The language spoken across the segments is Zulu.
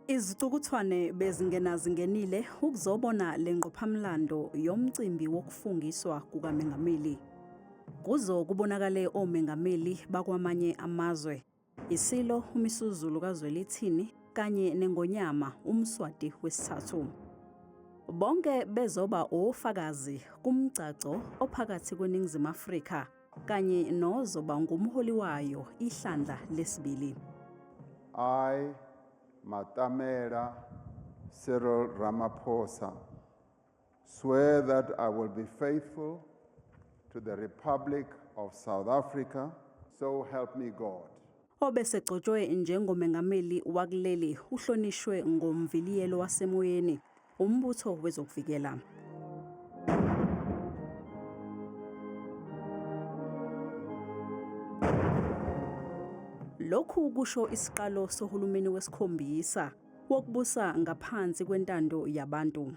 Izicukuthwane bezingena zingenile ukuzobona le ngqophamlando yomcimbi wokufungiswa kukamengameli. Kuzo kubonakale omengameli bakwamanye amazwe, iSilo uMisuzulu kaZwelithini kanye neNgonyama uMswati wesithathu. Bonke bezoba ofakazi kumgcagco ophakathi kweNingizimu Afrika kanye nozoba ngumholi wayo ihlandla lesibili. I, Matamela Cyril Ramaphosa, swear that I will be faithful to the Republic of South Africa, so help me God. Obesegcotshwe njengomengameli wakuleli uhlonishwe ngomviliyelo wasemoyeni umbutho wezokuvikela. Lokhu kusho isiqalo sohulumeni wesikhombisa wokubusa ngaphansi kwentando yabantu.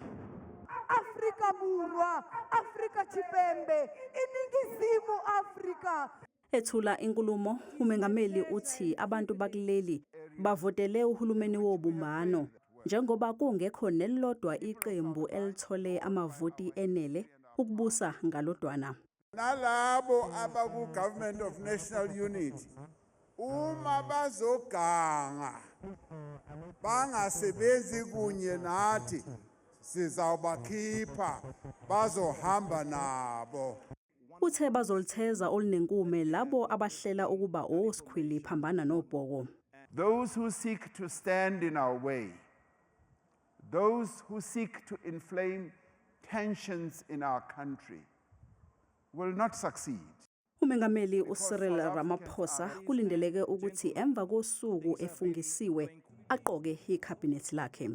Afrika Borwa, Afrika Tshipembe, iNingizimu Afrika. Ethula inkulumo, umengameli uthi abantu bakuleli bavotele uhulumeni wobumbano njengoba kungekho nelilodwa iqembu elithole amavoti enele ukubusa ngalodwana. Nalabo abaku-Government of National Unity uma bazoganga bangasebenzi kunye nathi sizawubakhipha bazohamba nabo. Uthe bazolitheza olunenkume labo abahlela ukuba osikhwili phambana nobhoko. Those who seek to stand in our way, those who seek to inflame tensions in our country will not succeed. Umengameli uCyril Ramaphosa kulindeleke ukuthi emva kosuku efungisiwe aqoke ikhabhinethi lakhe.